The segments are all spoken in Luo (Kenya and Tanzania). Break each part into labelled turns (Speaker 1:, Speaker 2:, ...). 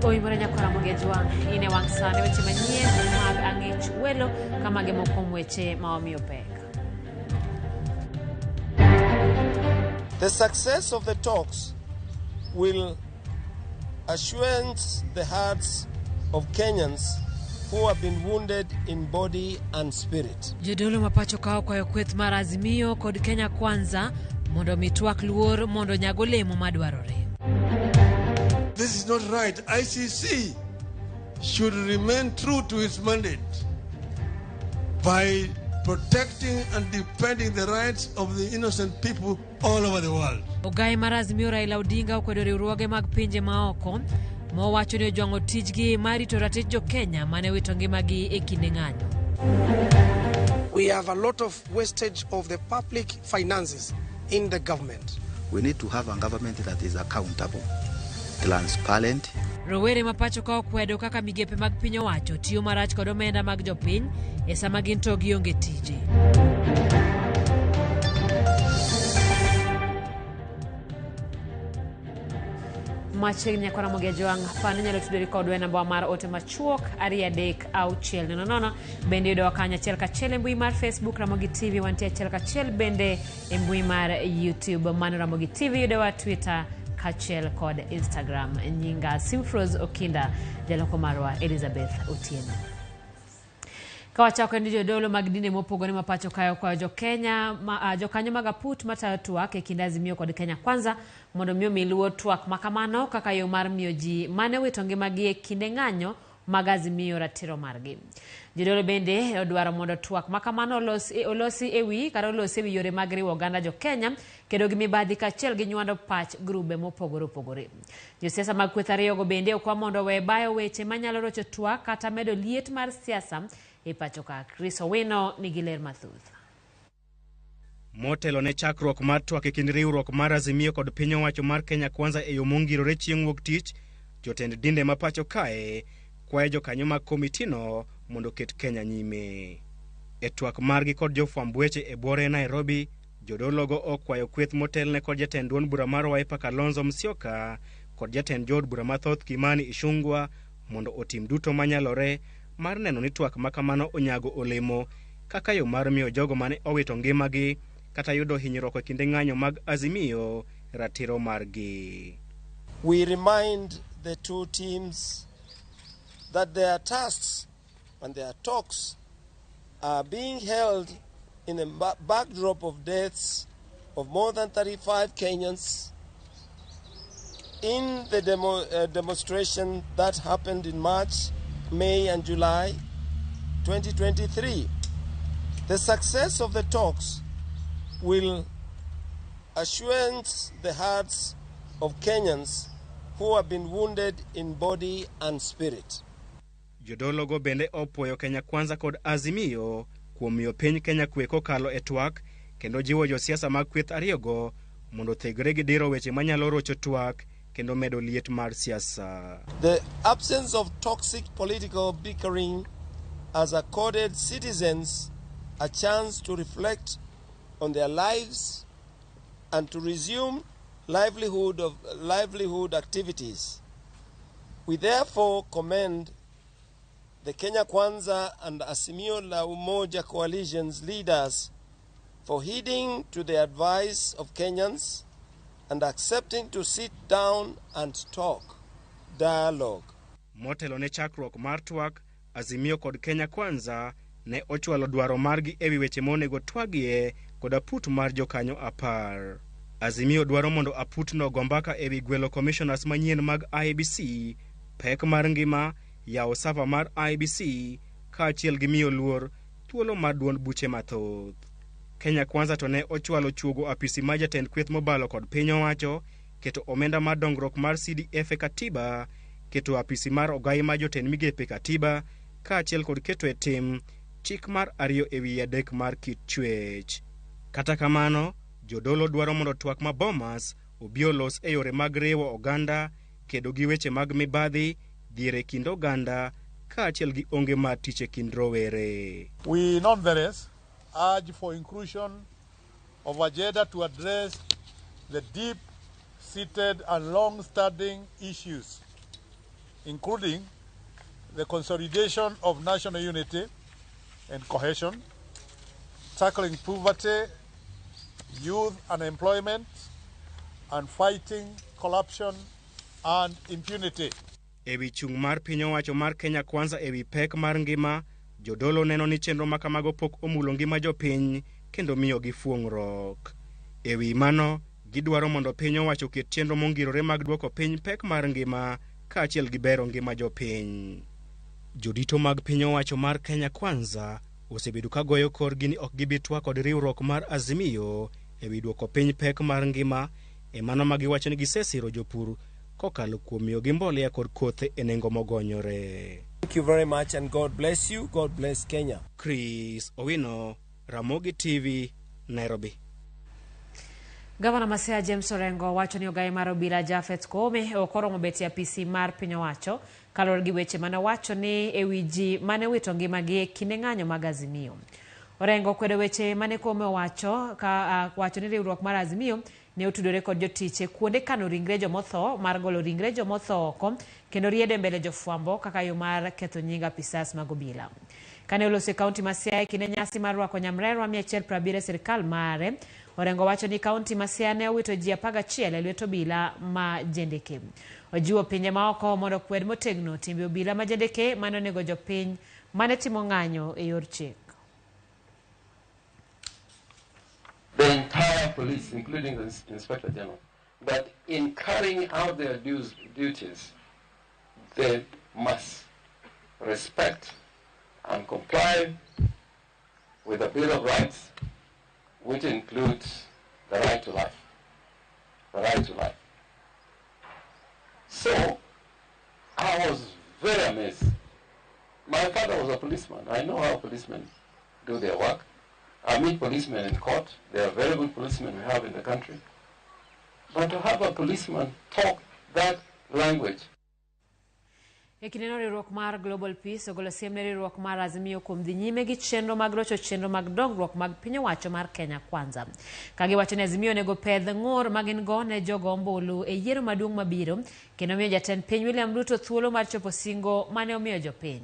Speaker 1: Oimore nyakwara Mogejwang' in e wang' sani weche manyien mag ang'ech welo kamage moko kuom weche ma wamiyo pek.
Speaker 2: The success of the talks will assurance the hearts of Kenyans who have been wounded in body and spirit.
Speaker 1: Jodolo ma pacho ka okwayo kweth mar Azimio kod Kenya Kwanza mondo omi twak luor mondo onyag olemo madwarore.
Speaker 3: This is not right. ICC should remain true to its mandate by protecting and defending the rights of the innocent people all over the world.
Speaker 1: Ogai mar Azimio Raila Odinga okwedo riwruoge mag pinje maoko mowacho ni ojwang'o tijgi mar rito ratich jo-Kenya mane wito ngimagi e kinde ng'anyo.
Speaker 4: We have a lot of wastage of the public finances in the government.
Speaker 5: We need to have a government that is accountable, transparent.
Speaker 1: Rowere ma pacho ka okwedo kaka migepe mag piny owacho tiyo marach kod omenda mag jopiny e sama gin to gionge tije. Machiegni nyakwara Ramogi Ajwang' pano inyalo tudori kodwa e namba mar ote machuok 23600. Bende yudowa kanyo achiel kachiel e mbui mar Facebook Ramogi TV, wantie achiel kachiel bende e mbui mar YouTube mano Ramogi TV, yudowa Twitter kaachiel kod Instagram. Nyinga Simfrose Okinda, jaloko marwa Elizabeth Otieno. Ka wachako ni jodolo mag dinde mopogore ma pacho kae okwayo jo-Kenya ma, jokanyo mag aput matayo twak e kind Azimio kod Kenya Kwanza mondo mi omi luor twak ma kamano kaka yo mar miyo ji mane owito ngimagi e kinde ng'anyo mag Azimio ratiro margi. Jodolo bende odwaro mondo twak ma kamano olosi ewi kata olosi ewi yore mag riwo oganda jo-Kenya kedo gi mibadhi kaachiel gi nywando pach grube mopogore opogore. Josiasa mag kweth ariyogo bende okwa mondo owe bayo weche manyalo rocho twak kata medo liet mar siasa e pacho ka. Chris Owino nigi ler mathoth.
Speaker 6: Motelo ne chakruok mar twak e kind riwruok mar Azimio kod piny owacho mar Kenya Kwanza e yo mongirore chieng' wuok tich, jotend dinde ma pacho kae kwayo jokanyo mag komitino mondo oket Kenya nyime. E twak margi kod jofwamb weche e buore Nairobi, jodologo okwayo kweth motelne kod jatend duond bura mar Wiper Kalonzo Musyoka kod jatend jood bura mathoth Kimani Ichung'wa mondo otim duto manyalore mar neno ni twak ma kamano onyago olemo kaka yo mar miyo jogo mane owito ngimagi kata yudo hinyruok e kinde ng'anyo mag Azimio ratiro margi.
Speaker 2: We remind the two teams that their tasks and their talks are being held in the backdrop of deaths of more than 35 Kenyans in the demonstration that happened in March, May and July 2023. The success of the talks will assurance the hearts of Kenyans who have been wounded in body and spirit.
Speaker 6: Jodologo bende opuoyo Kenya Kwanza kod Azimio kuom miyo piny Kenya kwe kokalo e twak kendo jiwo josiasa mag kweth ariyogo mondo othegre gi diro weche manyalo rocho twak kendo medo liet mar siasa.
Speaker 2: The absence of toxic political bickering has accorded citizens a chance to reflect on their lives and to resume livelihood activities. We therefore commend the Kenya Kwanza and Azimio la Umoja coalition's leaders for heeding to the advice of Kenyans and accepting to sit down and talk, dialogue.
Speaker 6: Motelo ne chakruok mar twak, Azimio kod Kenya Kwanza ne ochwalo dwaro margi ewi weche monego twagie kod aput mar jokanyo 10. Azimio dwaro mondo aputno go mbaka ewi gwelo commissioners manyien mag IEBC, pek mar ngima, yawo sava mar IEBC, kaachiel gi miyo luor thuolo mar duond buche mathoth. Kenya Kwanza to ne ochwalo chuogo apisi mar jatend kweth mobalo kod piny owacho, keto omenda mar dongruok mar CDF e katiba, keto apisi mar ogai mar jotend migepe e katiba, kaachiel kod keto e tim chik mar 2/3 mar kit chwech. Kata kamano, jodolo dwaro mondo twak ma Bomas obi olos e yore mag riwo oganda, kedo gi weche mag mibadhi, dhier e kind oganda, kaachiel gi onge mar tich e kind rowere.
Speaker 3: We nonetheless urge for inclusion of agenda to address the deep-seated and long-standing issues
Speaker 7: including the consolidation of national unity and cohesion, tackling poverty, youth unemployment, and fighting corruption and impunity.
Speaker 6: Ewi chung' mar piny owacho mar Kenya Kwanza ewi pek mar ngima, jodolo neno ni chenro ma kamago pok omulo ngima jopiny kendo miyogi fuong'ruok. Ewi mano, gidwaro mondo piny owacho oket chenro mongirore mag duoko piny pek mar ngima kaachiel gi bero ngima jopiny. Jodito mag piny owacho mar Kenya Kwanza osebedo ka goyo korgi ni ok gibi twak kod riwruok mar Azimio ewi duoko piny pek mar ngima e mano ma giwacho ni gisesiro jopur kokalo kuom miyogi mbolea kod kothe e nengo mogonyore.
Speaker 2: Thank you very much and God bless you. God bless Kenya.
Speaker 6: Chris Owino, Ramogi TV, Nairobi.
Speaker 1: Gavana ma Siaya James Orengo wacho ni ogaye mar obila Japheth Koome ok oromo bet e apisi mar piny owacho kaluwore gi weche mane owacho ni ewi ji mane wito ngimagi e kinde ng'anyo mag Azimio. Orengo okwedo weche mane Koome owacho ka wacho ni riwruok mar Azimio ne otudore kod jotich e kuonde kano ringre jomotho mar golo ringre jomotho oko kendo riedo e mbele jofwambo kaka yo mar ketho nying apisas mag obila. Kane oloso e kaunti ma Siaya e kinde nyasi mar rwako nyamrerwa 170 e sirikal mare, Orengo wacho ni kaunti ma Siaya ne owito ji 11 e lwet obila ma jendeke. Ojiwo pinje maoko mondo okwed motegno timbe obila ma jendeke mane onego jopiny mane timo ng'anyo e yor chik.
Speaker 8: The entire police, including the Inspector General, that in carrying out their duties, they must respect and comply with the Bill of Rights, which includes the right to life. The right to life. So, I was very amazed. My father was a policeman. I know how policemen do their work. I meet policemen in court. They are very good policemen we have in the country. But to have a policeman talk that language.
Speaker 1: E kindeno riwruok mar Global Peace ogolo siem ne riwruok mar Azimio kuom dhi nyime gi chenro mag rocho chenro mag dongruok mag piny owacho mar Kenya Kwanza. Ka giwacho ni Azimio onego pedh ng'ur ma gin go ne jogo ombulu e yiero maduong' mabiro kendo miyo jatend piny William Ruto thuolo mar chopo singo mane omiyo jopiny.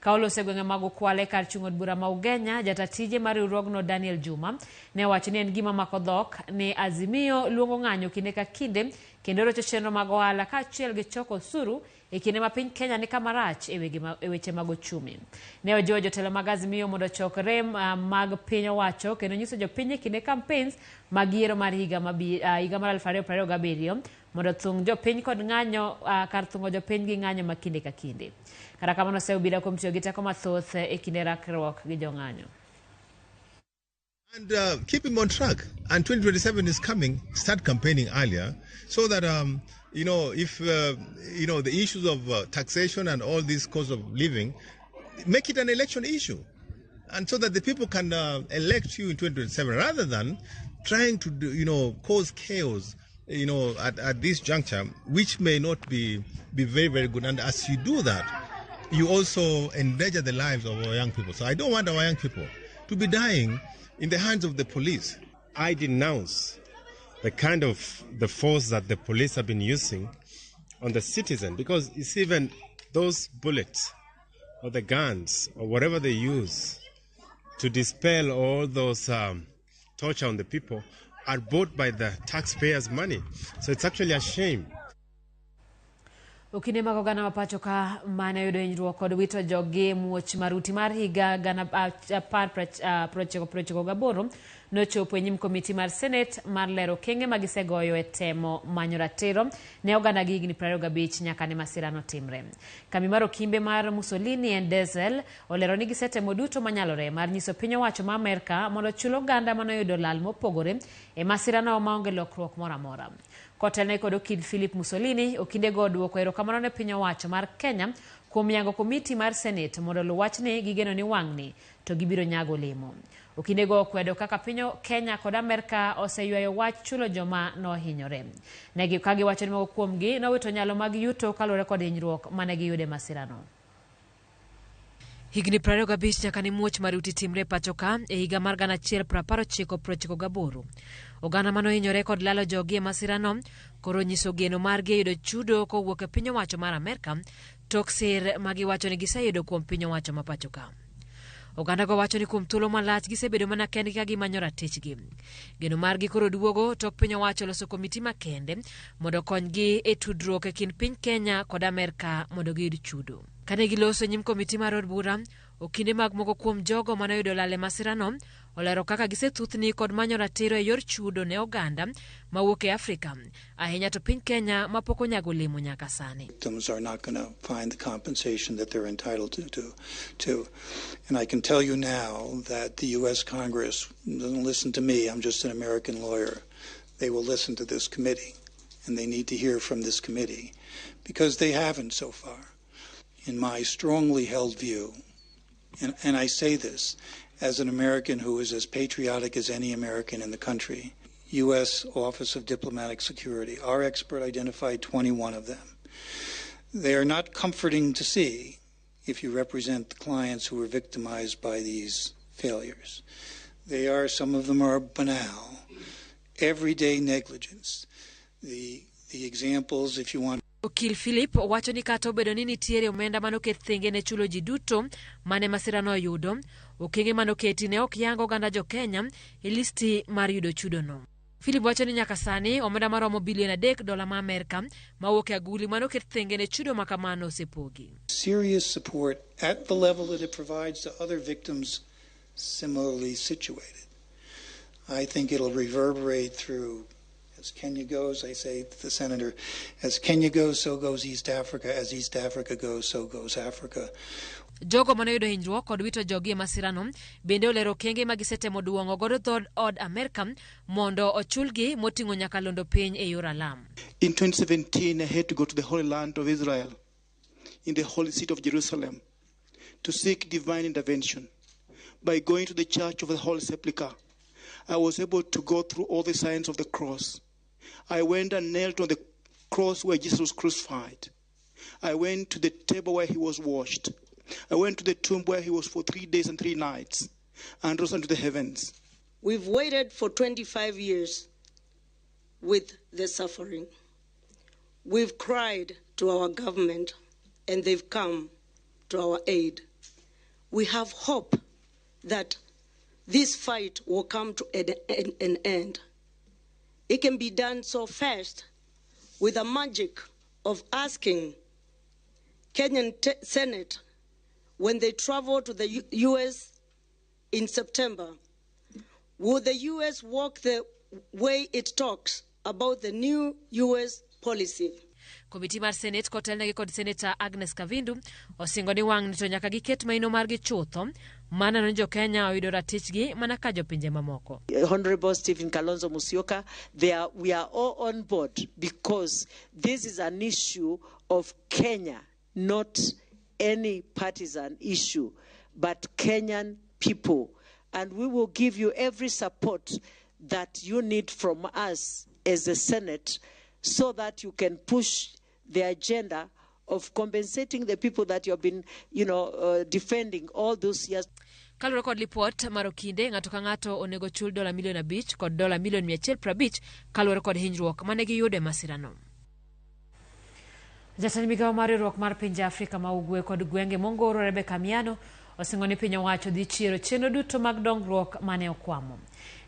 Speaker 1: Ka oloso e gwenge mag Ukwale kar chung' od bura ma Ugenya, jata tije mar riwruogno Daniel Juma ne owacho ni en gima mako dhok ni Azimio luongo ng'anyo kinde ka kinde kendo rocho chenro mag ohala kaachiel gi choko osuru e kinde ma piny Kenya ni kama rach e weche mag ochumi. Ne ojiwo jotelo mag Azimio mondo ochok rem mag piny owacho kendo nyiso jopiny e kinde campaigns mag yiero mar higa mar 2027 mondo thung jopiny kod ng'anyo kar thungo jopiny gi ng'anyo ma kinde ka kinde. Kata kamano oseobila kuom tiyo gi teko mathoth e kinde rakruok gi jong'anyo.
Speaker 3: And keep him on track. And 2027 is coming. Start campaigning earlier so that, you know, if, you know, the issues of taxation and all this cost of living, make it an election issue. And so that the people can elect you in 2027 rather than trying to, do, you know, cause chaos, you know, at this juncture, which may not be very, very good. And as you do that, you also endanger the lives of our young people. So I don't want our young people to be dying in the hands of the police.
Speaker 9: I denounce the kind of the force that the police have been using on the citizen, because it's even those bullets or the guns or whatever they use to dispel all those torture on the people are bought by the taxpayers' money. So it's actually a shame.
Speaker 1: Okinde mag oganda ma pacho ka mane oyudo hinyruok kod wito joggi muoch maruti mar higa 1998 nochopo e nyim komiti mar Senate mar lero okenge ma gisegoyo e temo manyo ratiro ne oganda gi higni 25 nyaka ne masira notimre. Kambi mar okimbe mar Mussolini and Diesel olero ni gisetemo duto manyalore mar nyiso piny owacho ma Amerka mondo ochul oganda manoyudo lal mopogore e masirano maonge lokruok moro amora. Kotelne kod okil Philip Mussolini, okindego oduoko erokamano ne piny owacho mar Kenya kuom yango komiti mar Senate mondo oluw wachni gigeno ni wang'ni to gibiro nyago olemo. Okindego okwedo kaka piny Kenya kod Amerka oseywayo wach chulo joma nohinyore. Negi ka giwacho ni moko kuomgi nowito nyalo mag yuto kaluwore kod hinyruok mane giyudo e masirano. Higni 25 nyaka ne muoch mar uti timre e pacho ka e higa mar 1998. Oganda mane ohinyore kod lalo jogi e masirano koro onyiso geno margi e yudo chudo kowuok e piny owacho mar Amerka tok sir ma giwacho ni giseyudo kuom piny owacho ma pacho ka. Ogandago wacho ni kuom thuolo malach gisebedo mana kendgi ka gimanyo ratichgi. Geno margi koro duogo tok piny owacho loso komiti makende mondo okonygi e tudruok e kind piny Kenya kod Amerka mondo giyud chudo. Kane giloso e nyim komiti mar od bura, okinde mag moko kuom jogo mane oyudo lal e masirano olero kaka gisethuthni kod manyo ratiro e yor chudo ne oganda mawuok e Afrika, ahinya to piny Kenya mapok onyago olemo nyaka sani.
Speaker 10: Victims are not going to find the compensation that they're entitled to. And I can tell you now that the U.S. Congress doesn't listen to me. I'm just an American lawyer. They will listen to this committee, and they need to hear from this committee because they haven't so far. In my strongly held view, and I say this as an American who is as patriotic as any American in the country, U.S. Office of Diplomatic Security, our expert identified 21 of them. They are not comforting to see if you represent the clients who were victimized by these failures. Some of them are banal, everyday negligence. The examples, if you want.
Speaker 1: Okil Philip wacho ni kata obedo ni nitiere omenda manoket thenge ne chulo ji duto mane masirano oyudo, okenge manoketi ne ok yang oganda jo Kenya e listi mar yudo chudono. Philip wacho ni nyaka sani omenda maromo bilion $3 ma Amerka mawuok e aguli manoket thenge ne chudo ma kamano osepogi.
Speaker 10: Serious support at the level that it provides to other victims similarly situated. I think it'll reverberate through. As Kenya goes, I say to the senator, as Kenya goes, so goes East Africa. As East Africa goes, so goes Africa.
Speaker 1: Jogo mane oyudo hinyruok kod wito jogi e masirano bende olero okenge ma gisetemo duong'o godo dhood od Amerka mondo ochulgi moting'o nyaka londo piny e yor alam.
Speaker 11: In 2017, I had to go to the Holy Land of Israel, in the holy city of Jerusalem, to seek divine intervention. By going to the Church of the Holy Sepulchre, I was able to go through all the signs of the cross. I went and knelt on the cross where Jesus was crucified. I went to the table where he was washed. I went to the tomb where he was for 3 days and 3 nights and rose unto the heavens.
Speaker 12: We've waited for 25 years with the suffering. We've cried to our government and they've come to our aid. We have hope that this fight will come to an end. It can be done so fast with the magic of asking Kenyan Senate when they travel to the U.S. in September, will the U.S. walk the way it talks about the new U.S. policy?
Speaker 1: Komiti mar Senate kotelnegi kod Senator Agnes Kavindu osingo ni wang'ni to nyaka giket maino margi chutho maneno ni jo Kenya oyudo ratichgi mana ka jopinje mamoko.
Speaker 13: Honorable Stephen Kalonzo Musyoka, we are all on board because this is an issue of Kenya, not any partisan issue, but Kenyan people. And we will give you every support that you need from us as a Senate so that you can push the agenda of compensating the people that you have been, defending all those years.
Speaker 1: Kaluwore kod lipot mar okinde, ng'ato ka ng'ato onego chul $5 million kod $150 million kaluwore kod hinyruok mane giyudo e masirano. Jatend migawo mar riwruok mar pinje Afrika ma Ugwe kod gwenge mongoro Rebecca Miano osingo ni piny owacho dhi chiero chenro duto mag dongruok mane okwamo.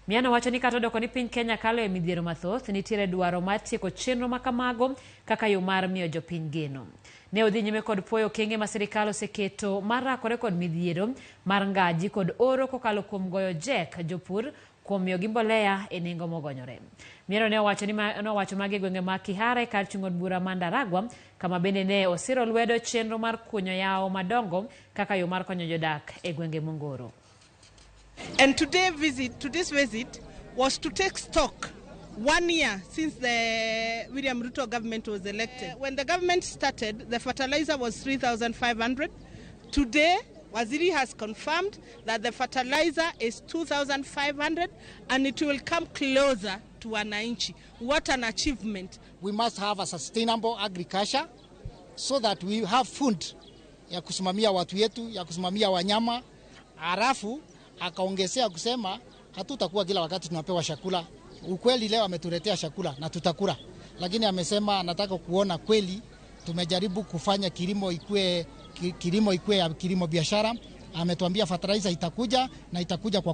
Speaker 1: Miano wacho ni kata odoko ni piny Kenya kalo e midhiero mathoth, nitiere dwaro mar tieko chenro makamago kaka yo mar miyo jopiny geno. Ne odhi nyime kod puoyo okenge ma sirikal oseketo mar rakore kod midhiero mar ngaji kod oro kokalo kuom goyo jek jopur kuom miyogi mbolea e nengo mogonyore. Miano ne owacho magi e gwenge ma Kihara kar chung' od bura ma Ndaragwa, kama bende ne osiro lwedo chenro mar kunyo yawo madongo kaka yo mar konyo jodak e gwenge mongoro.
Speaker 14: And today's visit was to take stock 1 year since the William Ruto government was elected. When the government started, the fertilizer was 3,500. Today, Waziri has confirmed that the fertilizer is 2,500 and it will come closer to wananchi. What an achievement.
Speaker 15: We must have a sustainable agriculture so that we have food ya kusimamia watu yetu, ya kusimamia wanyama. Halafu akaongezea kusema hatutakuwa kila wakati tunapewa chakula. Ukweli leo ametuletea chakula na tutakula, lakini amesema anataka kuona kweli tumejaribu kufanya kilimo ikue ya kilimo biashara. Ametuambia fertilizer itakuja na itakuja kwa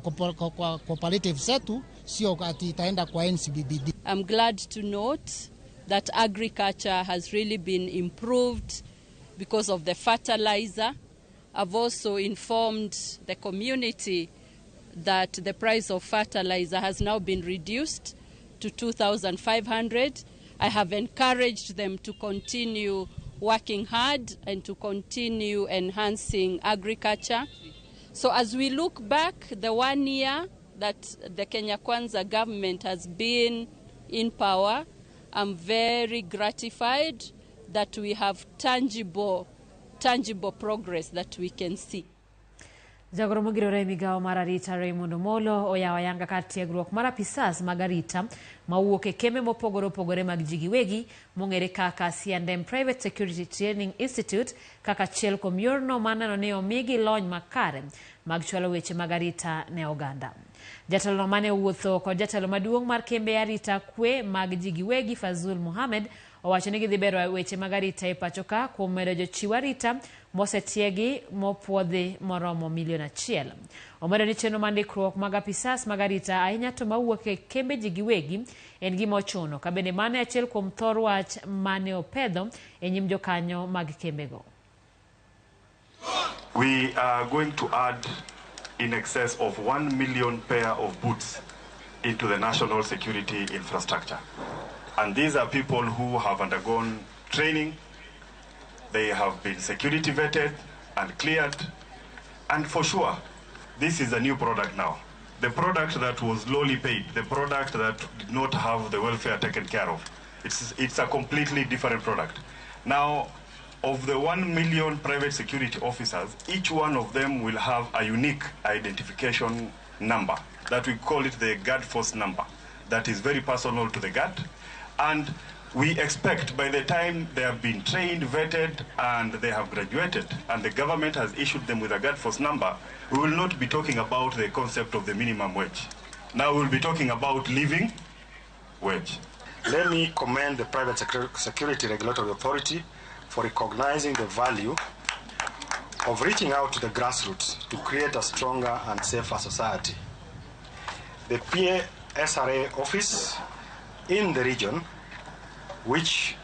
Speaker 15: cooperative zetu, sio ati itaenda kwa NCBBD.
Speaker 16: I'm glad to note that agriculture has really been improved because of the fertilizer. I've also informed the community that the price of fertilizer has now been reduced to 2,500. I have encouraged them to continue working hard and to continue enhancing agriculture. So as we look back, the 1 year that the Kenya Kwanza government has been in power, I'm very gratified that we have tangible progress that we can see.
Speaker 1: Jagoro mogirore migao mar arita Raymond Omolo oyawo ayanga kar tiegruok mar apisas mag arita mawuok e kembe mopogore opogore mag ji giwegi mong'ere kaka C&M Private Security Training Institute kaka achiel kuom yorno mar neno ni omigi lony makare mag chwalo weche mag arita ne oganda. Jatelo mane owuotho kod jatelo maduong' mar kembe arita kwe mag ji giwegi Fazul Mohamed owacho ni gidhi bero weche mag arita e pacho ka kuom medo jochiw arita mosetiegi mopuodhi moromo 1 milion. Omedo ni chenro mar ndikruok mag apisas mag arita ahinya to mawuok e kembe ji giwegi en gima ochuno ka bende mano e achiel kuom thor wach mane opedho e nyim jokanyo mag kembego.
Speaker 17: We are going to add in excess of 1 million pair of boots into the national security infrastructure. And these are people who have undergone training, they have been security vetted and cleared, and for sure, this is a new product now. The product that was lowly paid, the product that did not have the welfare taken care of. It's a completely different product. Now, of the 1 million private security officers, each one of them will have a unique identification number that we call it the guard force number. That is very personal to the guard. And we expect by the time they have been trained, vetted, and they have graduated, and the government has issued them with a guard force number, we will not be talking about the concept of the minimum wage. Now we'll be talking about living wage.
Speaker 18: Let me commend the Private Security Regulatory Authority for recognizing the value of reaching out to the grassroots to create a stronger and safer society. The PSRA office in the region, which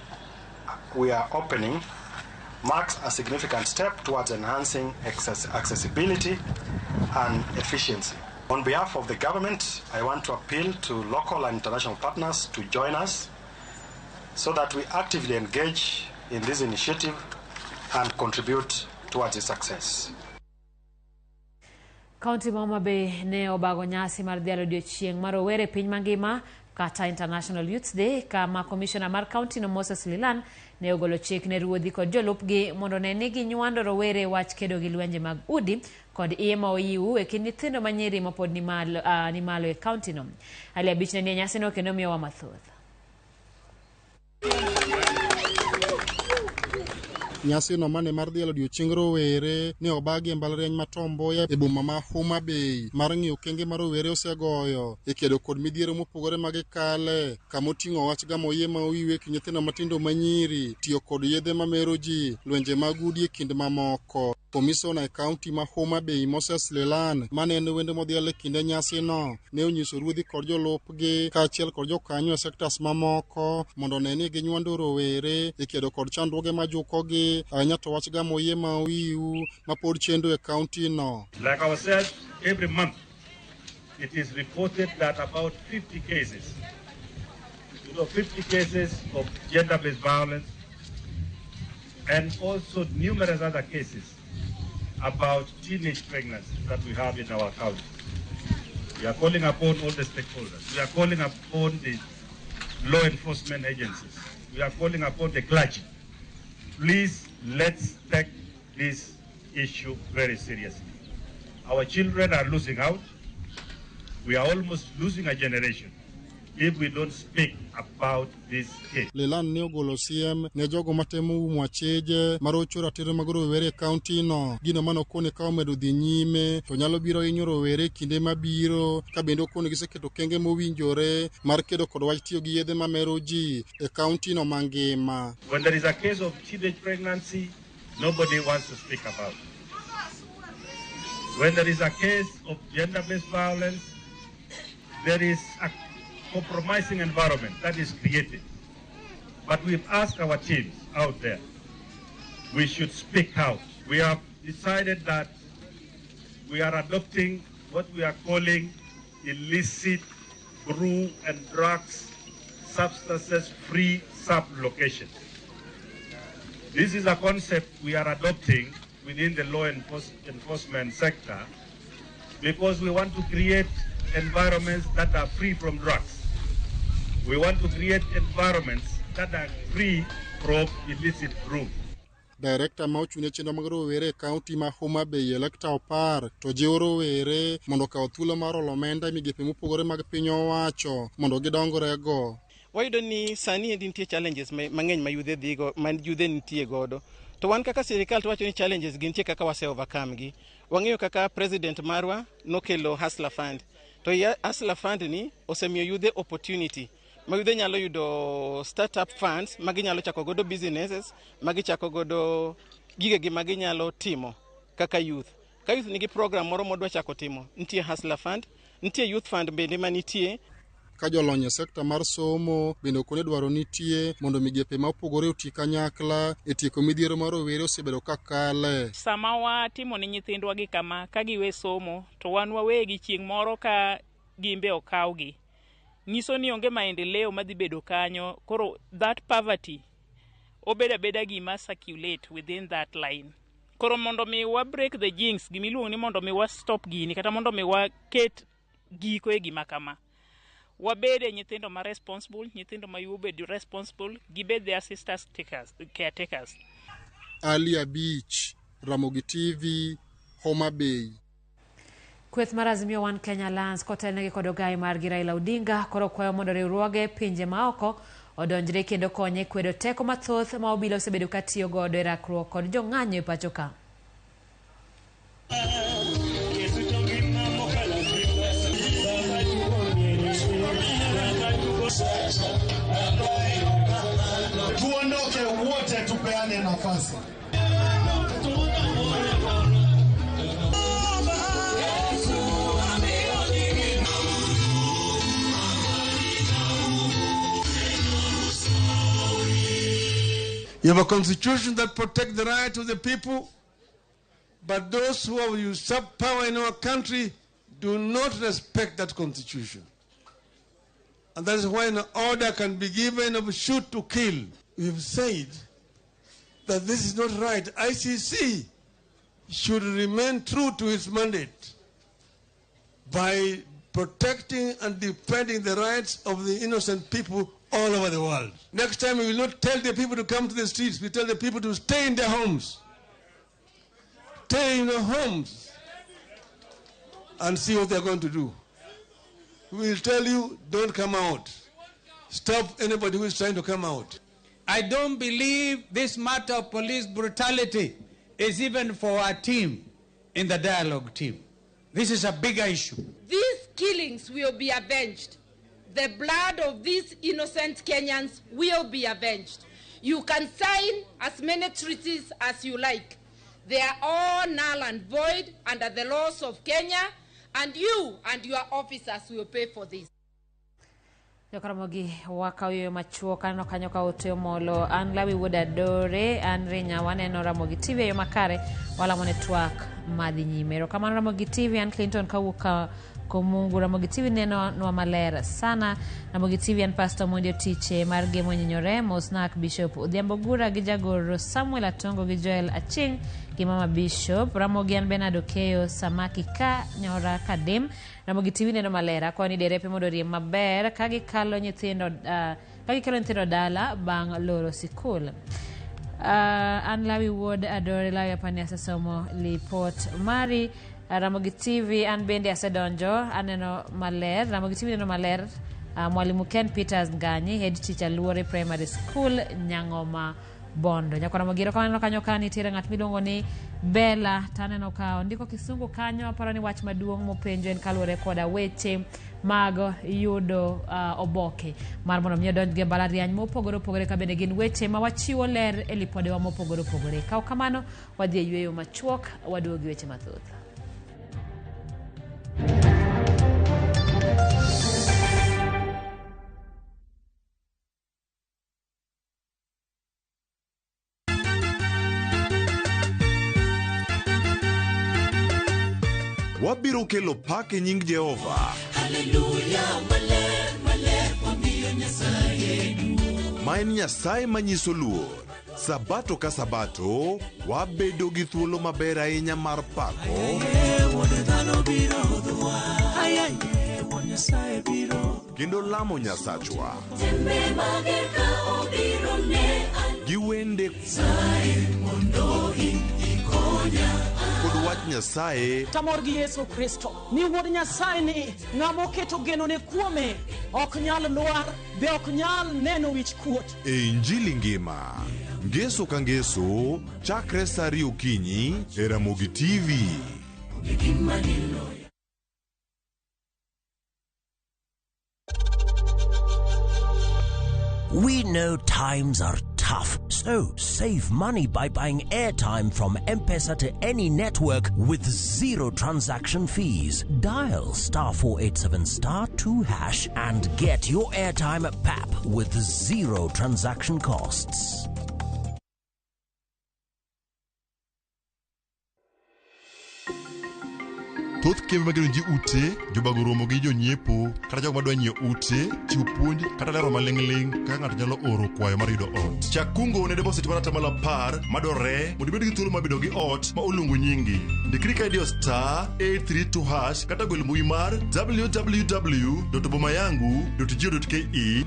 Speaker 18: we are opening, marks a significant step towards enhancing accessibility and efficiency. On behalf of the government, I want to appeal to local and international partners to join us so that we actively engage in this initiative and contribute towards its success.
Speaker 1: Kaunti ma Homa Bay ne obago nyasi mar dhialo odiochieng' mar rowere piny mangima kata International Youth Day kama komishona mar kaunti no Moses Lilan ne ogolo chik ne ruodhi kod jolupgi mondo ne ni ginywando rowere wach kedo gi lwenje mag udi kod iye ma oyiw e kind nyithindo manyiri mapod ni malo e kaunti no. Ali abich ne nie nyasino kendo miyowa mathoth.
Speaker 19: Nyasino mane mar dhialo odiochieng' rowere ne obagi e mbalariany ma Tom Mboya e boma ma Homa Bay mar ng'iyo okenge ma rowere osegoyo e kedo kod midhiero mopogore ma gikale, kama oting'o wach gamo iye ma oyiw e kind nyithindo matindo manyiri, tiyo kod yedhe mamero ji, lwenje mag udi e kind mamoko. Komisona e kaunti ma Homa Bay Moses Lelan mane en wendo modhial e kinde nyasino ne onyiso ruodhi kod jolupgi kaachiel kod jokanyo e sektas mamoko mondo one ni ginywando rowere e kedo kod chandruoge majukogi ahinya to wach gamo iye ma oyiw ma pod chendo e kaunti no.
Speaker 20: Like I said, every month it is reported that about 50 cases, 50 cases of gender-based violence and also numerous other cases about teenage pregnancy that we have in our county. We are calling upon all the stakeholders. We are calling upon the law enforcement agencies. We are calling upon the clergy. Please, let's take this issue very seriously. Our children are losing out. We are almost losing a generation. if we don't speak about this case.
Speaker 19: Leland ne ogolo siem ne jogo matemo umo acheje marocho ratiro mag rowere e kaunti no. Gino mane okone ka omedo dhi nyime to nyalo biro hinyo rowere e kinde mabiro, ka bende okone giseketo okenge mowinjore mar kedo kod wach tiyo gi yedhe mamero ji e kaunti no mangima.
Speaker 20: When there is a case of teenage pregnancy, nobody wants to speak about it. When there is a case of gender-based violence, there is a compromising environment that is created. But we've asked our teams out there, we should speak out. We have decided that we are adopting what we are calling illicit brew and drugs substances-free sub-locations. This is a concept we are adopting within the law enforcement sector because we want to create environments that are free from drugs. We want to create environments that are free from illicit brew.
Speaker 19: Director ma ochung' ne chenro mag rowere e kaunti ma Homa Bay Electa Opar to jiwo rowere mondo okaw thuolo mar olo omenda e migepe mopogore mag piny owacho mondo gidongrego.
Speaker 21: Wayudo ni sani endi nitie challenges mang'eny ma yudhe dhigo, ma yudhe nitie godo. To wan kaka sirikal to wacho ni challenges gi nitie kaka wase overcome gi. Wang'eyo kaka president marwa nokelo Hustler Fund. To Hustler Fund ni osemiyo yudhe opportunity ma yudhe nyalo yudo startup funds ma ginyalo chako godo businesses, ma gichako godo gigegi ma ginyalo timo kaka youth. Ka youth nigi program moro modwa chako timo, nitie Hustler Fund, nitie Youth Fund bende manitie.
Speaker 19: Ka jolony e sekta mar somo bende okone dwaro nitie mondo migepe ma opogore oti kanyakla e tieko midhiero mar rowere osebedo ka kale.
Speaker 22: Sama watimo ne nyithindwa gi kama, ka giwe somo, to wan wawegi chieng' moro ka gimbe okawgi. Nyiso ni onge maendeleo madhi bedo kanyo, koro that poverty obedo abeda gima circulate within that line. Koro mondo mi wa break the jinx, gimiluongo ni mondo mi wa stop gini, kata mondo mi waket giko e gima kama. Wabede nyithindo ma responsible, nyithindo ma obed responsible, gibed their sisters takers, caretakers.
Speaker 19: Ali Abich, Ramogi TV, Homa Bay.
Speaker 1: Kweth mar Azimio One Kenya Alliance kotelnegi kod ogai margi Raila Odinga koro kwayo mondo riwruoge pinje maoko odonjre kendo konye kwedo teko mathoth ma obila osebedo ka tiyo godo e rakruok kod jong'anyo e pacho ka.
Speaker 23: Tuondoke wote, tupeane nafasi.
Speaker 24: You have a constitution that protects the right of the people, but those who have usurped power in our country do not respect that constitution. And that is why an order can be given of shoot to kill. We have said that this is not right. ICC should remain true to its mandate by protecting and defending the rights of the innocent people all over the world. Next time we will not tell the people to come to the streets, we tell the people to stay in their homes. Stay in their homes and see what they are going to do. We will tell you, don't come out. Stop anybody who is trying to come out.
Speaker 25: I don't believe this matter of police brutality is even for our team in the dialogue team. This is a bigger issue.
Speaker 26: These killings will be avenged. The blood of these innocent Kenyans will be avenged. You can sign as many treaties as you like. They are all null and void under the laws of Kenya, and you and your officers will pay for this.
Speaker 1: Jokaramogi wakaw yo machuok aneno kanyo ka ote omolo an Lawi Wuod Adore an Rinya waneno Ramogi TV e yo makare walamo ne twak madhi nyime. Erokamano Ramogi TV an Clinton kawuok ka Komungu. Ramogi TV neno nwa maler sana. Ramogi TV an Pastor Mondi Otiche mar Gemo Nyinyore Mosnak Bishop Odhiambo Gura gi jagoro Samuel Atongo gi Joel Aching gi Mama Bishop. Ramogi an Bernard Okeyo Samaki ka Nyora Kadem. Ramogi TV neno maler akwayo ni derepe mondo oriem maber ka gikalo nyithindo ka gikelo nyithindo dala bang' loro sikul. An Lawi Wuod Adore Lawi apani asesomo lipot mari. Ramogi TV an bende asedonjo aneno maler. Ramogi TV neno maler. Mwalimu Ken Peters Nganyi, head teacher Luore Primary School, Nyang'oma Bondo. Nyakora Mogiro kaneno kanyo ka nitiere ng'at miluongo ni Bella, taneno ka ondiko kisungu kanyo, aparo ni wach maduong' mopenjo en kaluwore koda weche mag yudo oboke mar mondo mi odonj gi e mbalariany mopogore opogore, ka bende gin weche ma wachiwo ler e lipodewa mopogore opogore. Kaw kamano, wadhi e yueyo machuok, waduogo gi weche mathoth.
Speaker 2: Wabiro kelo pak e nying Jehova.
Speaker 4: Haleluya, maler, maler, wamiyo Nyasaye duong'.
Speaker 2: Ma en Nyasaye manyiso luor. Sabato ka sabato, wabedo gi thuolo maber ahinya mar pako
Speaker 4: Aye, Wuod dhano biro hodhowa. Aye, aye, Wuod Nyasaye biro.
Speaker 2: kendo lamo Nyasachwa
Speaker 4: Tembe mager ka obiro ne an.
Speaker 2: gi wende
Speaker 4: Nyasaye mondo in ikonya.
Speaker 2: kod wach Nyasaye
Speaker 5: Tamor gi Yesu Kristo ni wuod Nyasaye ni ng'ama oketo genone kuome ok nyal lwar be ok nyal neno wich kuot.
Speaker 2: e Injili ngima. Ngeso ka ngeso, chakre sa 2 okinyi e Ramogi TV.
Speaker 4: Gima niloyo.
Speaker 6: We know times are tough, so save money by buying airtime from M-Pesa to any network with zero transaction fees. Dial star 487 star 2 hash and get your airtime at PAP with zero transaction costs.
Speaker 7: Thoth kembe magero ji ute jobago romo gi jonyiepo kata jogo madwa nyiewo ute, chiwo puonj kata lero maling'ling' kaka ng'ato nyalo oro kwayo mar yudo ot. Chak kungo ne deposit mar atamalo 10 madwarore mondo ibed gi thuolo mar bedo gi ot ma oluongo nyingi. Ndikri ka idiyo star 832 hash kata gwel mbui mar www.bomayangu.go.ke.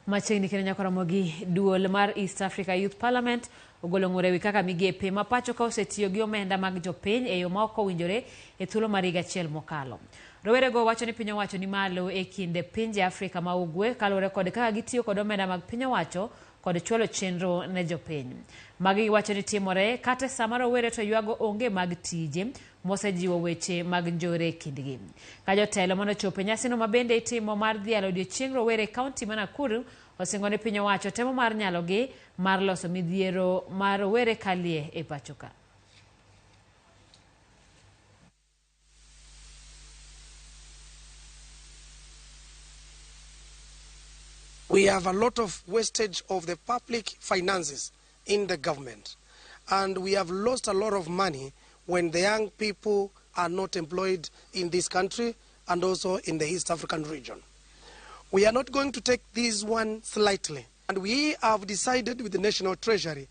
Speaker 1: Machiegni kendo nyaka Ramogi, duol mar East Africa Youth Parliament ogolo ng'ur ewi kaka migepe ma pacho ka osetiyo gi omenda mag jopiny e yo ma ok owinjore e thuolo mar higa achiel mokalo. Rowerego wacho ni piny owacho ni malo e kind pinje Afrika ma ugwe kaluwore kod kaka gitiyo kod omenda mag piny owacho kod chwalo chenro ne jopiny. Magi giwacho ni timore kata sama rowere to ywago onge mag tije mosejiwo weche mag njore e kindgi. Ka jotelo manochopo e nyasino ma bende itimo mar dhialo odiechieng rowere e kaunti ma Nakuru osingo ni piny owacho temo mar nyalogi mar loso midhiero ma rowere kalie e pacho ka.
Speaker 8: We have a lot of wastage of the public finances in the government. And we have lost a lot of money when the young people are not employed in this country and also in the East African region. We are not going to take this one slightly. And we have decided with the National Treasury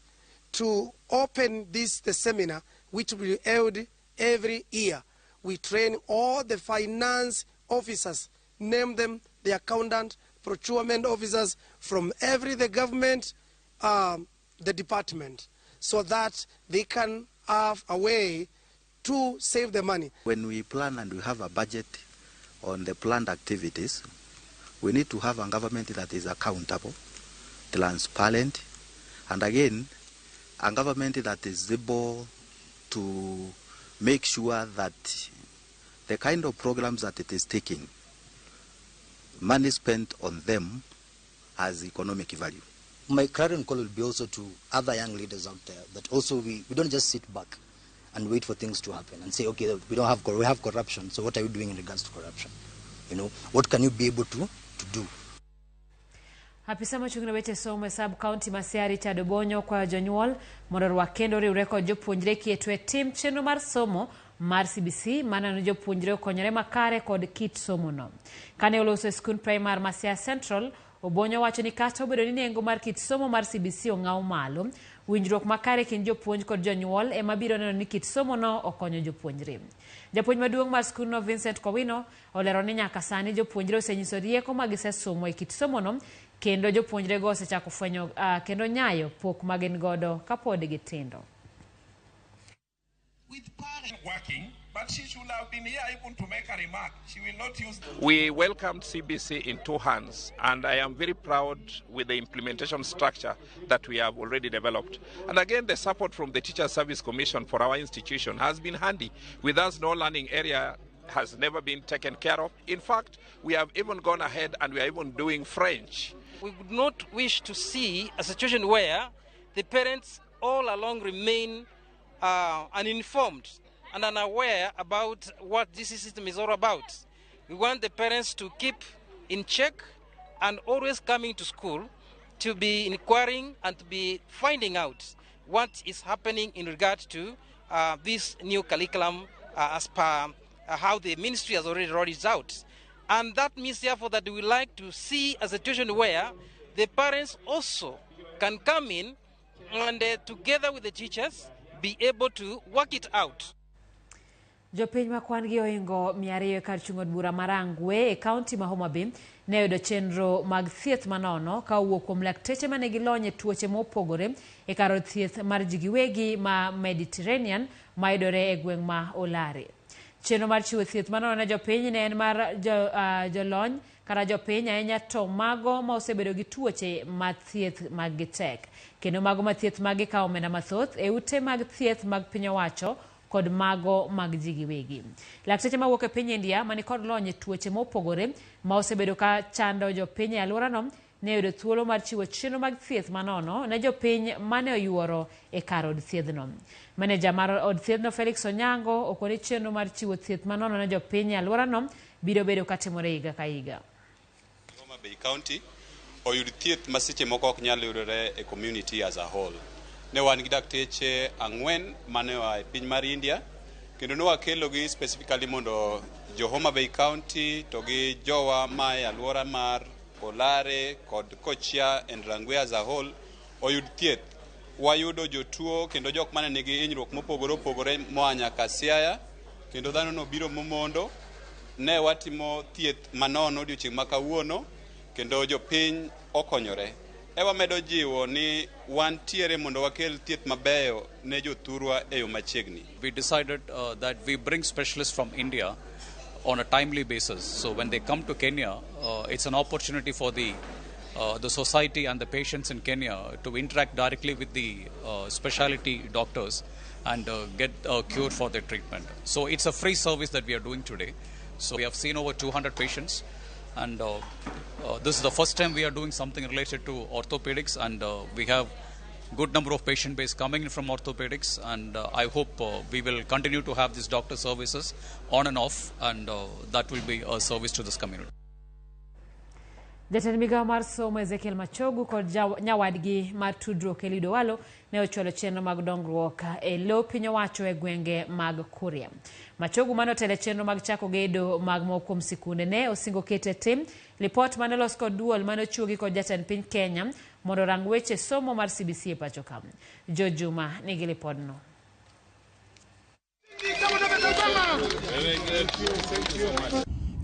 Speaker 8: to open the seminar, which will be held every year. We train all the finance officers, name them the accountant, procurement officers from every the government, the department, so that they can have a way to save the money.
Speaker 27: When we plan and we have a budget on the planned activities, we need to have a government that is accountable, transparent, and again, a government that is able to make sure that the kind of programs that it is taking, money spent on them has economic value.
Speaker 28: My clarion call will be also to other young leaders out there that also we don't just sit back and wait for things to happen and say, okay, we don't have, we have corruption, so what are you doing in regards to corruption? You know, what can you be able to do?
Speaker 1: Apisa mochung' ne weche somo e sub county ma Siaya Richard Obonyo kwayo jonyuol mondo orwak kendo oriwre kod jopuonjre kieto e tim chenro mar somo mar CBC maneno ni jopuonjre okonyore makare kod kit somono. Kane oloso e skund primar ma Siaya Central, Obonyo wacho ni kata obedo ni nengo mar kit somo mar CBC ong'aw malo, winjruok makare kind jopuonj kod jonyuol ema biro neno ni kit somono okonyo jopuonjre. Japuonj maduong' mar skundno Vincent Kowino olero ni nyaka sani jopuonjre osenyiso rieko ma gisesomo e kit somono Kendo jopuonjrego osechako fwenyo kendo nyayo pok ma gin godo kapod gitindo.
Speaker 3: Working, but she should have been here even to make a remark. She will not use.
Speaker 9: We welcomed CBC in two hands, and I am very proud with the implementation structure that we have already developed. And again, the support from the Teacher Service Commission for our institution has been handy. With us, no learning area has never been taken care of. In fact, we have even gone ahead and we are even doing French.
Speaker 10: We would not wish to see a situation where the parents all along remain uninformed and unaware about what this system is all about. We want the parents to keep in check and always coming to school to be inquiring and to be finding out what is happening in regard to this new curriculum as per how the ministry has already rolled it out. And that means, therefore, that we like to see a situation where the parents also can come in and together with the teachers be able to work it out.
Speaker 1: Jopiny ma kwan gi ohingo 200 e kar chung' od bura ma Rangwe e kaunti ma Homa Bay ne oyudo chenro mag thieth manono ka owuok kuom lakteche mane gilony e tuoche mopogore e kar od thieth mar ji giwegi ma Mediterranean mayudore e gweng' ma Olare. Chenro mar chiwo thieth manono ne jopiny ne en mar jolony kata jopiny ahinya to mago ma osebedo gi tuoche ma thieth mag gi tek kendo mago ma thieth mag gi kawo omenda mathoth e ute mag thieth mag piny owacho kod mago mag ji giwegi. Lakteche mawuok e piny India mani kod lony e tuoche mopogore ma osebedo ka chando jopiny e alworano ne oyudo thuolo mar chiwo chenro mag thieth manono ne jopiny mane oyuoro e kar od thiedhno. Maneja mar od thiedhno Felix Onyango okoni chenro mar chiwo thieth manono ne jopiny e alworano biro bedo katimore higa ka higa.
Speaker 11: Homa Bay County oyud thieth ma seche moko ok nyal yudore e community as a whole. Ne wan gi dakteche 4 mane oa e piny mar India kendo ne wakelogi specifically mondo jo Homa Bay County to gi jowa ma e alwora mar Olare kod Kochia and Rangwe as a whole oyud thieth. Wayudo jotuo kendo jok mane nigi hinyruok mopogore opogore moa nyaka Siaya kendo dhano nobiro momondo. Ne watimo thieth manono odiochieng' ma kawuono kendo jopiny okonyore. Ewa medo jiwo ni wantiere mondo wakel thieth mabeyo ne jothurwa e yo machiegni.
Speaker 12: We decided that we bring specialists from India on a timely basis. So when they come to Kenya, it's an opportunity for the society and the patients in Kenya to interact directly with the specialty doctors and get a cure for their treatment. So it's a free service that we are doing today. So we have seen over 200 patients, and this is the first time we are doing something related to orthopedics, and we have good number of patient base coming in from orthopedics, and I hope we will continue to have these doctor services on and off, and that will be a service to this community.
Speaker 1: Jatend migao mar somo Ezekiel Machogu kod nyawadgi mar tudruok Eliud Owalo ne ochwalo chenro mag dongruok e lo piny owacho e gwenge mag Kuria. Machogu mane otelo e chenro mag chako gedo mag moko kuom sikunde ne osingo keto e tim lipot mane olos kod duol mane ochuogi kod jatend piny Kenya mondo orang weche somo mar CBC e pacho ka. Jo Juma nigi lipodno.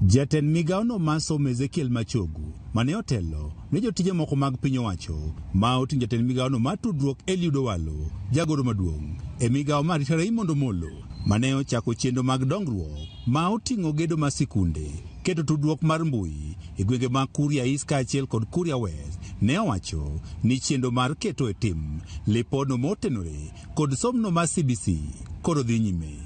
Speaker 13: Jatend migawono mar somo Ezekiel Machogu mane otelo ne jotije moko mag piny owacho ma oting'o jatend migawono mar tudruok Eliud Owalo, jagoro maduong' e migawo mar Raymond Omolo mane ochako chenro mag dongruok ma oting'o gedo mar sikunde, keto tudruok mar mbui e gwenge mag Kuria East kaachiel kod Kuria West, ne owacho ni chenro mar keto e tim lipodno motenore kod somno mar CBC koro dhi nyime.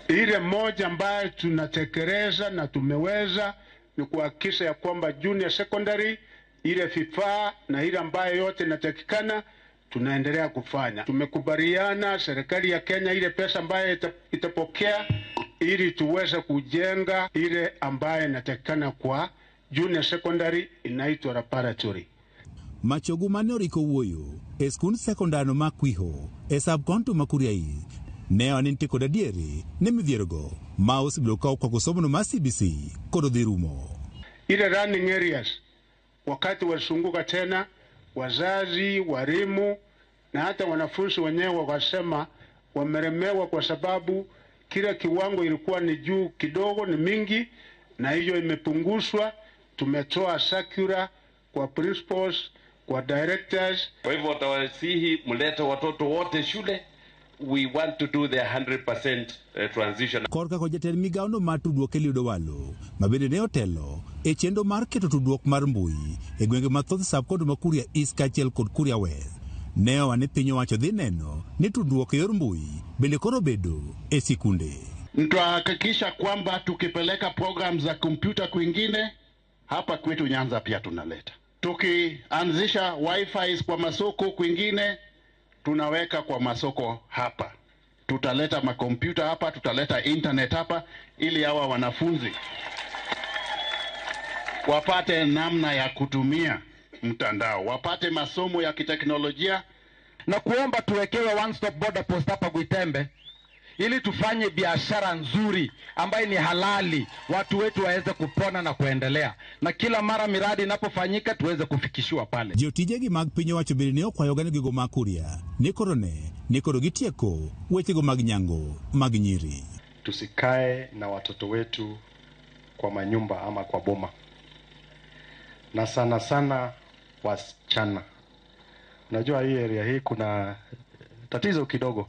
Speaker 14: Ile moja ambayo tunatekeleza na tumeweza ni kuhakikisha ya kwamba junior secondary ile vifaa na ile ambayo yote inatakikana tunaendelea kufanya. Tumekubaliana serikali ya Kenya ile pesa ambayo itapokea ili tuweze kujenga ile ambayo inatakikana kwa junior secondary inaitwa laboratory.
Speaker 13: Machogu mane oriko wuoyo e skund sekondar ma Kwiho e sub-county ma Kuria East ne one nitie kod adieri ne midhierogo ma osebedo ka okwako somono mar CBC kod odhi rumo.
Speaker 14: Ile running areas wakati walisunguka tena, wazazi, walimu na hata wanafunzi wenyewe wakasema wameremewa kwa sababu kila kiwango ilikuwa ni juu kidogo, ni mingi, na hiyo imepunguzwa. Tumetoa circular kwa principals, kwa directors.
Speaker 15: Kwa hivyo watawasihi mlete watoto wote shule. We want to do the 100% transition.
Speaker 13: Korka kod jatend migawo no mar tudruok Eliud Owalo, ma bende ne otelo e chenro mar keto tudruok mar mbui e gwenge mathoth sub-county ma Kuria East kaachiel kod Kuria West. Ne owa ni piny owacho dhi neno ni tudruok e yor mbui bende koro obedo e sikunde.
Speaker 14: Tutahakikisha kwamba tukipeleka program za kompyuta kwingine, hapa kwetu Nyanza pia tunaleta. Tukianzisha wifi kwa masoko kwingine, tunaweka kwa masoko hapa. Tutaleta makompyuta hapa, tutaleta internet hapa, ili hawa wanafunzi wapate namna ya kutumia mtandao, wapate masomo ya kiteknolojia.
Speaker 16: Na kuomba tuwekewe one stop border post hapa Gwitembe ili tufanye biashara nzuri ambayo ni halali, watu wetu waweze kupona na kuendelea, na kila mara miradi inapofanyika tuweze kufikishiwa pale.
Speaker 13: Jotijegi mag piny owacho bende ne okwayo oganda gigo mag Kuria ni koro ne ni koro gitieko wechego mag nyango mag nyiri.
Speaker 17: Tusikae na watoto wetu kwa manyumba ama kwa boma, na sana sana wasichana. Unajua hii area hii kuna tatizo kidogo,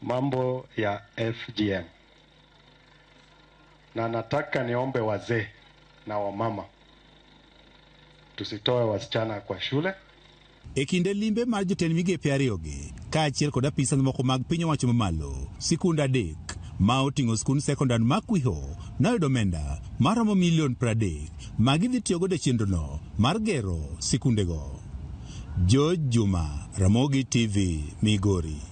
Speaker 17: mambo ya FGM, na nataka niombe wazee na wamama tusitoe wasichana kwa shule.
Speaker 13: E kinde limbe mar jotend migepe ariyogi kaachiel kod apisa moko mag piny owacho mamalo, sikunde 3 ma oting'o skund sekondar ma Kwiho noyudo omenda maromo milion 30 ma gidhi tiyogodo e chenrono mar gero sikundego. George Juma, Ramogi TV, Migori.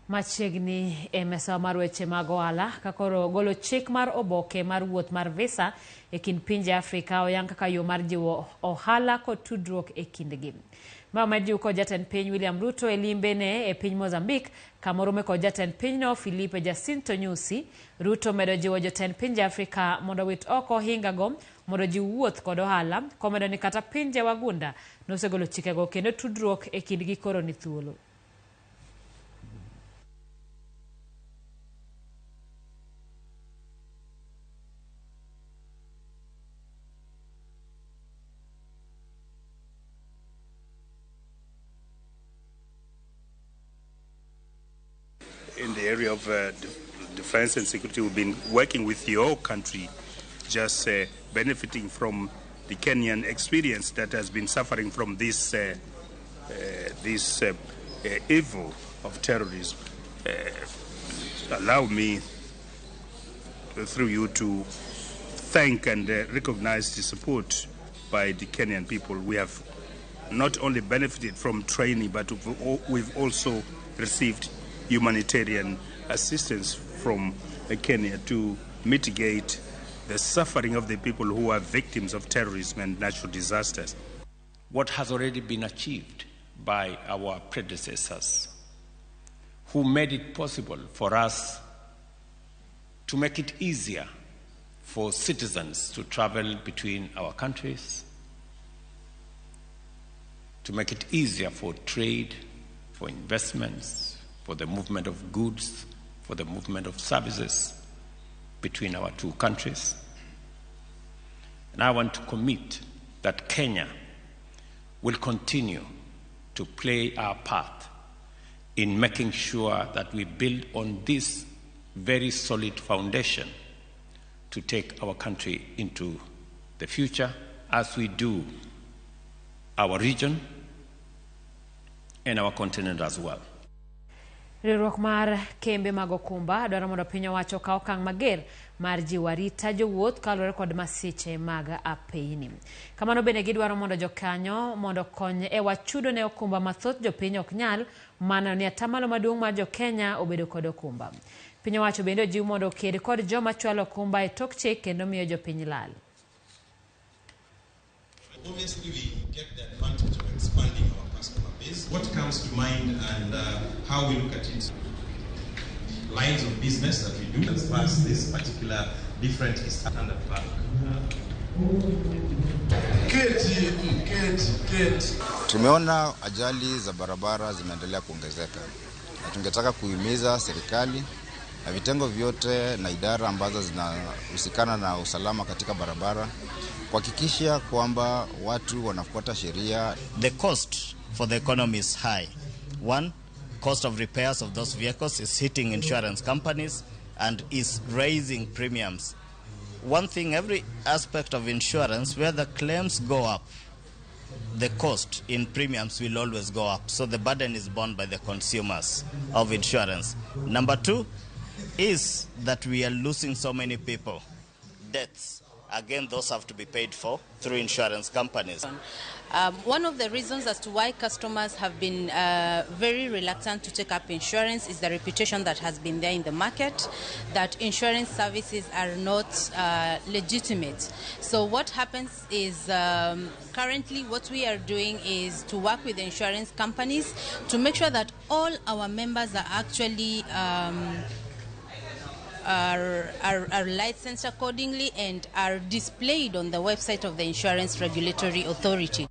Speaker 1: Machiegni e mesa mar weche mag ohala ka koro golo chik mar oboke mar wuoth mar visa e kind pinje Afrika oyang kaka yo mar jiwo ohala kod tudruok e kindgi. Ma omed kod jatend piny William Ruto e limbene e piny Mozambique kamorome kod jatend pinyno Filipe Jacinto Nyusi. Ruto medo jiwo jotend pinje Afrika mondo wit oko hingago mondo ji wuoth kod ohala, komedo ni kata pinje wagunda nosegolo chikego kendo tudruok e kindgi koro ni thuolo.
Speaker 18: In the area of defense and security, we've been working with your country, just benefiting from the Kenyan experience that has been suffering from this evil of terrorism. Allow me, through you, to thank and recognize the support by the Kenyan people. We have not only benefited from training, but we've also received humanitarian assistance from Kenya to mitigate the suffering of the people who are victims of terrorism and natural disasters.
Speaker 19: What has already been achieved by our predecessors, who made it possible for us to make it easier for citizens to travel between our countries, to make it easier for trade, for investments, for the movement of goods, for the movement of services between our two countries. And I want to commit that Kenya will continue to play our part in making sure that we build on this very solid foundation to take our country into the future, as we do our region and our continent as well.
Speaker 1: Riwruok mar kembe mag okumba dwaro mondo piny owacho okaw okang' mager mar jiwo arita jowuoth kaluwore kod masiche mag apeyni. Kamano bende gidwaro mondo jokanyo mondo okony e wach chudo ne okumba ma thoth jopiny ok nyal maneno ni atamalo maduong' mar jokenya obedo kod okumba. Piny owacho bende ojiw mondo oked kod joma chwalo okumba e tok chik kendo miyo jopiny lal.
Speaker 20: Obviously, we get the advantage of expanding our customer base. What comes to mind and how we look at it, lines of business that we do as far as this particular different is Standard Bank.
Speaker 2: Keti, keti, keti.
Speaker 5: Tumeona ajali za barabara zimeendelea kuongezeka na tungetaka kuhimiza serikali na vitengo vyote na idara ambazo zinahusikana na usalama katika barabara kuhakikisha kwamba watu wanafuata sheria.
Speaker 21: The cost for the economy is high. One, cost of repairs of those vehicles is hitting insurance companies and is raising premiums. One thing, every aspect of insurance where the claims go up, the cost in premiums will always go up. So the burden is borne by the consumers of insurance. Number two is that we are losing so many people. Deaths. Again, those have to be paid for through insurance companies.
Speaker 22: One of the reasons as to why customers have been very reluctant to take up insurance is the reputation that has been there in the market, that insurance services are not legitimate. So what happens is currently what we are doing is to work with the insurance companies to make sure that all our members are actually are licensed accordingly and are displayed on the website of the Insurance Regulatory Authority.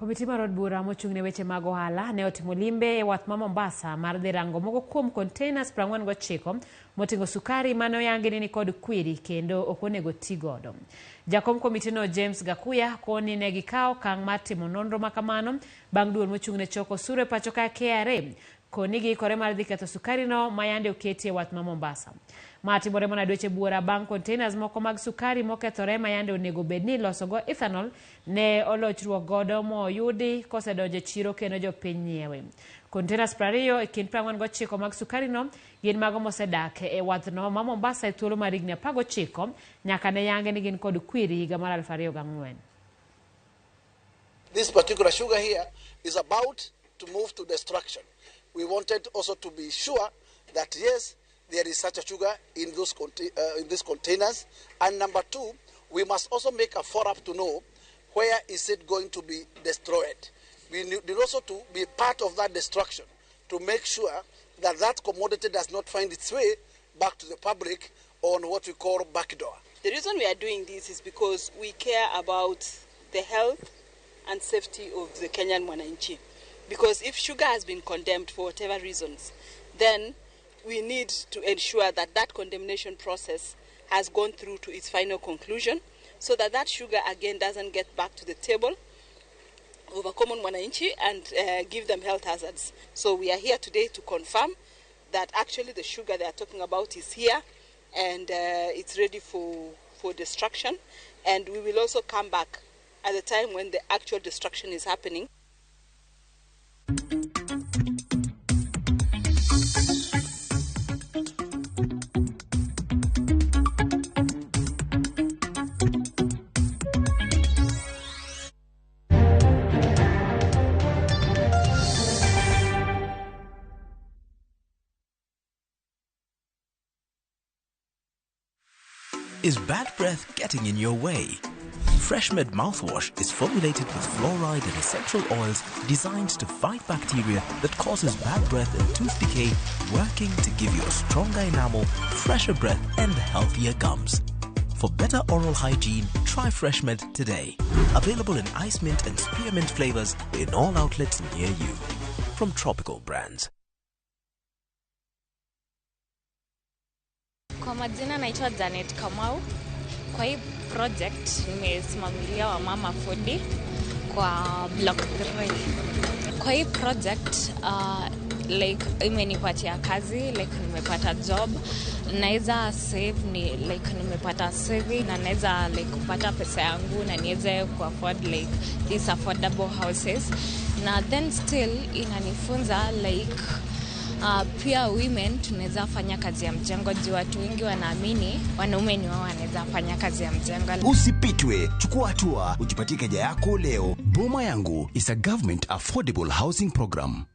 Speaker 1: Komiti mar od bura mochung' ne weche mag ohala ne otimo limbe e wath ma Mombasa mar dhi rango moko kuom containers 49 moting'o sukari mane oyangi ni nikod kwiri kendo ok onego ti godo. Jakom komitino James Gakuya koni ne gikawo okang' mar timo nonro makamano bang' duol mochung' ne choko osuru e pacho ka KRA koni giikore mar dhi ketho sukari no ma yande oketi e wath ma Mombasa. Ma timore mana dweche buora bang' containers moko mag sukari mokethore ma yande onego bed ni ilosogo ethanol ne olochruok godo moyudi kosedonjo e chiro kendo jopiny nyiewe. Containers 20 e kind 49 mag sukari no gin mago mosedak e wathno ma Mombasa e thuolo mar higni 19 nyaka ne yange ni gin kod kwiri higa mar 2004.
Speaker 23: This particular sugar here is about to move to destruction. We wanted also to be sure that yes, there is such a sugar in those in these containers. And number two, we must also make a follow-up to know where is it going to be destroyed. We need also to be part of that destruction to make sure that that commodity does not find its way back to the public on what we call backdoor.
Speaker 24: The reason we are doing this is because we care about the health and safety of the Kenyan mwananchi. Because if sugar has been condemned for whatever reasons, then we need to ensure that that condemnation process has gone through to its final conclusion so that that sugar again doesn't get back to the table of a common mwananchi and give them health hazards. So we are here today to confirm that actually the sugar they are talking about is here and it's ready for destruction. And we will also come back at the time when the actual destruction is happening.
Speaker 25: Is bad breath getting in your way? FreshMed mouthwash is formulated with fluoride and essential oils designed to fight bacteria that causes bad breath and tooth decay, working to give you a stronger enamel, fresher breath, and healthier gums. For better oral hygiene, try FreshMed today. Available in ice mint and spearmint flavors in all outlets near you. From Tropical Brands.
Speaker 26: Kwa majina naitwa Janet Kamau. Kwa hii project nimesimamilia wamama 40 kwa block 3. Kwa hii project like imenipatia kazi, like nimepata job, naweza save ni like nimepata saving na naweza like kupata pesa yangu na niweze ku afford like these affordable houses. Na then still inanifunza like pia women tunaweza fanya kazi ya mjengo juu watu wengi wanaamini wanaume ni wao wanaweza fanya kazi ya mjengo.
Speaker 29: Usipitwe, chukua hatua, ujipatie keja yako leo. Boma Yangu is a government affordable housing program.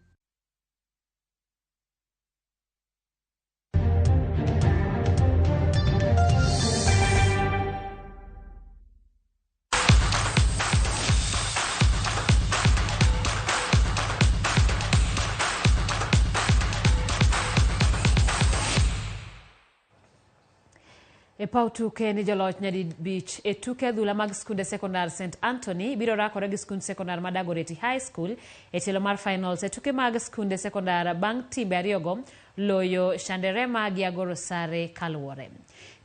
Speaker 1: E paw tuke ni joloch nyadibich e tuke adhula mag skunde sekondar St Anthony biro rakore gi skund sekondar ma Dagoretti High School e tielo mar finals e tuke mag skunde sekondar bang' timbe ariyogo loyo Shanderema gi Agoro Sare kaluwore.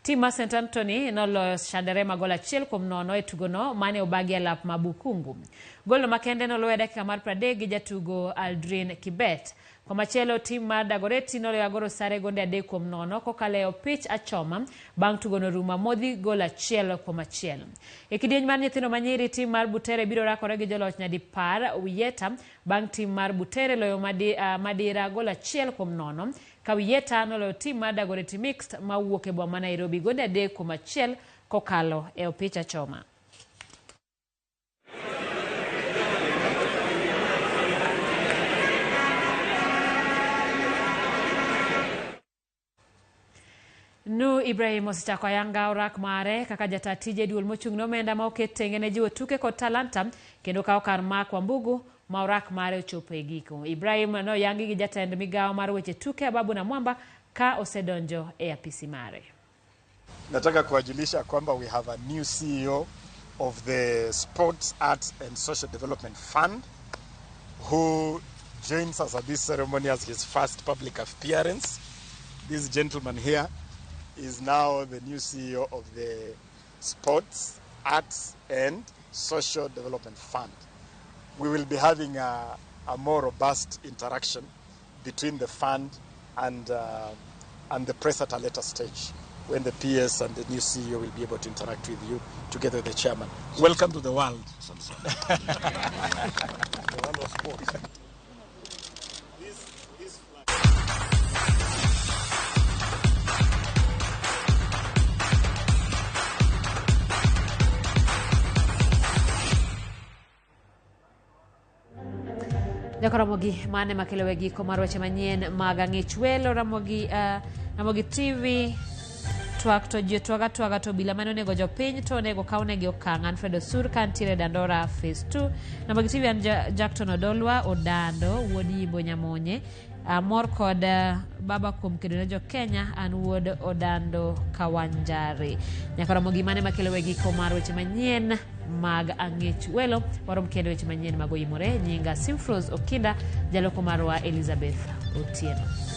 Speaker 1: Tim mar St Anthony noloyo Shanderema gol 1-0 e tugono mane obagi e lap ma Bukungu. Golno makende noloyo e dakika mar 30 gi jatugo Aldrin Kibet. Komachielo tim mar Dagoretti noloyo Agoro Sare gonde 3-0 kokalo e opich achoma bang' tugono rumo amodhi gol 1-1. E kidieny mar nyithindo manyiri tim mar Butere biro rakore gi joloch nyadipar Wiyeta bang' tim mar Butere loyo Madira gol 1-0 ka Wiyeta noloyo tim mar Dagoretti Mixed mawuok e boma ma Nairobi gonde 3-1 kokalo e opich achoma. Nu Ibrahim osechako ayanga orak mare kaka jata tije duol mochung' ne omenda ma oket tenge ne jiwo tuke kod talanta kendo kawo kar Mark Wambugu ma orak mare ochopo e giko. Ibrahim noyangi gi jatend migawo mar weche tuke Ababu Namwamba ka osedonjo e apisi mare.
Speaker 3: Nataka kuwajulisha kwamba we have a new CEO of the Sports, Arts and Social Development Fund who joins us at this ceremony as his first public appearance. This gentleman here is now the new CEO of the Sports, Arts and Social Development Fund. We will be having a more robust interaction between the fund and the press at a later stage when the PS and the new CEO will be able to interact with you together with the chairman. Welcome to the world. The world of sports.
Speaker 1: Jokaramogi mane makelo e giko mar weche manyien mag ang'ich welo Ramogi, Ramogi TV twak to ji twaga twaga to obila mane onego jopiny to onego kawnegi okang'. Alfred Osur kantiere Dandora Phase 2. Ramogi TV an Jackton Odolwa Odando wuod Yimbo Nyamonye. Amor kod baba kuom kedo ne jo-Kenya an wuod Odando Kawanjari. Nyaka Ramogi mane makelo e giko mar weche manyien mag ang'ich welo warom kendo weche manyien mag oyimore. Nyinga Simfrose Okinda, jaloko marwa Elizabeth Otieno.